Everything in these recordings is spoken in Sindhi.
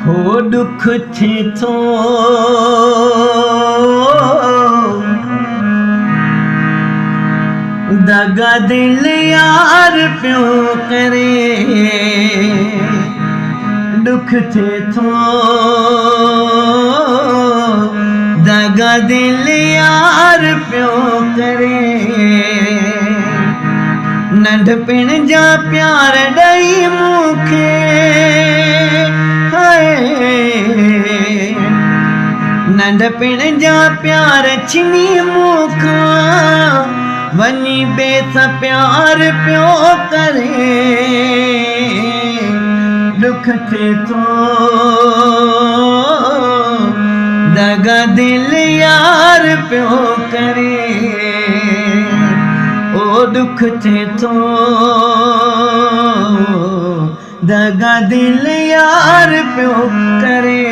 هو ڏک ٿئي ٿو دغا دل يار پيو ڪري ڏک ٿئي ٿو دغا دل يار پيو ڪري ننڍپڻ جا پيار ڏئي مون کي ننڍپڻ جا پيار ڇني مون کان وڃي ٻئي سان پيار پيو ڪري ڏک ٿئي ٿو دغا دل يار پيو ڪري او ڏک ٿئي ٿو دغا دل يار پيو ڪري.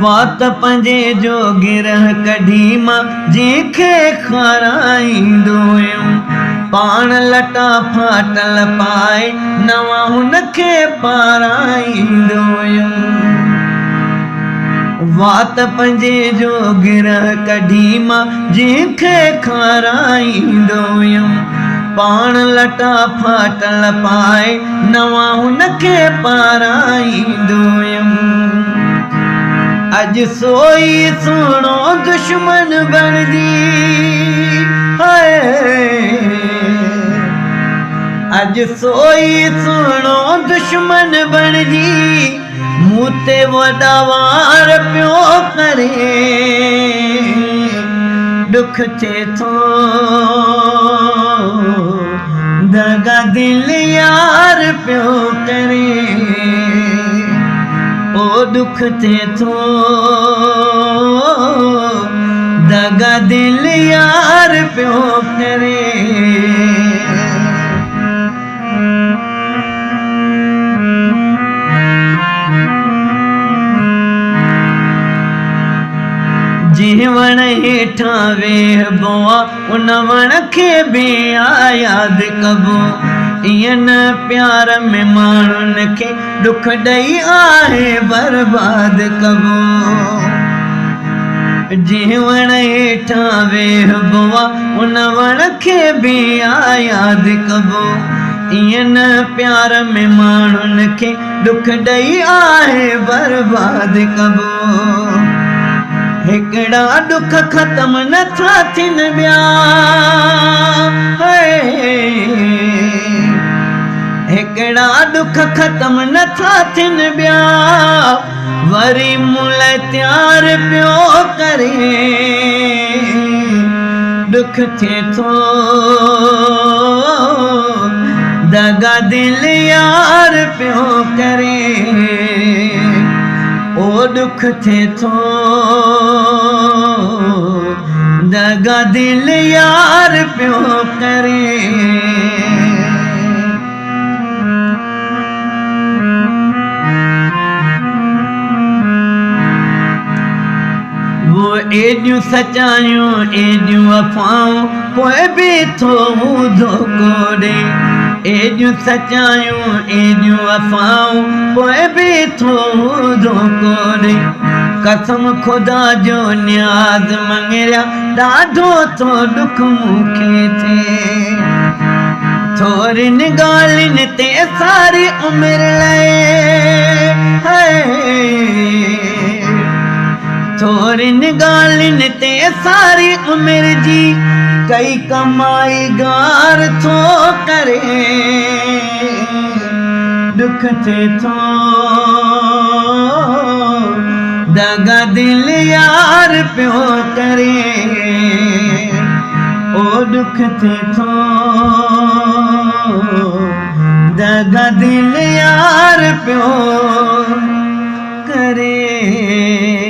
وات پنهنجي جو گرهه ڪڍي مان جنهن کي کارائيندو هيم، پاڻ لٽا ڦاٽل پائي نوان هن کي پارائيندو هيم. وات پنهنجي جو گرهه ڪڍي مان جنهن کي کارائيندو هيم، پاڻ لٽا ڦاٽل پائي نوان هن کي پارائيندو هيم. اڄ سوئي سهڻو دشمن بڻجي هاء اڄ سوئي سهڻو دشمن بڻجي مون تي وڏا وار پيو ڪري ڏک ٿئي ٿو دغا دل يار پيو ڪري او ڏک ٿئي ٿو دغا دل يار پيو ڪري. جنهن وڻ هيٺان ويهبو آ، ان وڻ کي به آ ياد ڪبو. ايئن نه پيار ۾ ماڻهن کي ڏک ڏئي آهي برباد ڪبو. جنهن وڻ هيٺان ويهبو آ، ان وڻ کي به آ ياد ڪبو. ايئن نه پيار ۾ ماڻهن کي ڏک ڏئي آهي برباد ڪبو. هڪڙا ڏک ختم نه ٿا ٿين ٻيا هڪڙا ڏک ختم نه ٿا ٿين ٻيا وري مون لاء تيار پيو ڪري ڏک ٿئي ٿو دغا دل يار پيو ڪري او ڏک ٿئي ٿو دغا دل يار پيو ڪري. وو ايڏيون سچايون ايڏيون وفائون پوء به ٿو هو ڌوڪو ڏي ايڏيون سچايون ايڏيون وفائون پوء به ٿو هو ڌوڪو ڏي قسم خدا جو نياز مڱريا ڏاڍو ٿو ڏک مون کي ٿئي. ٿورين ڳالهين تي ساري عمر لئي ٿورين ڳالهين تي ساري عمر جي ڪئي ڪمائي گار ٿو ڪري ڏک ٿئي ٿو دغا دل يار پيو ڪري او ڏک ٿئي ٿو دغا دل يار پيو ڪري.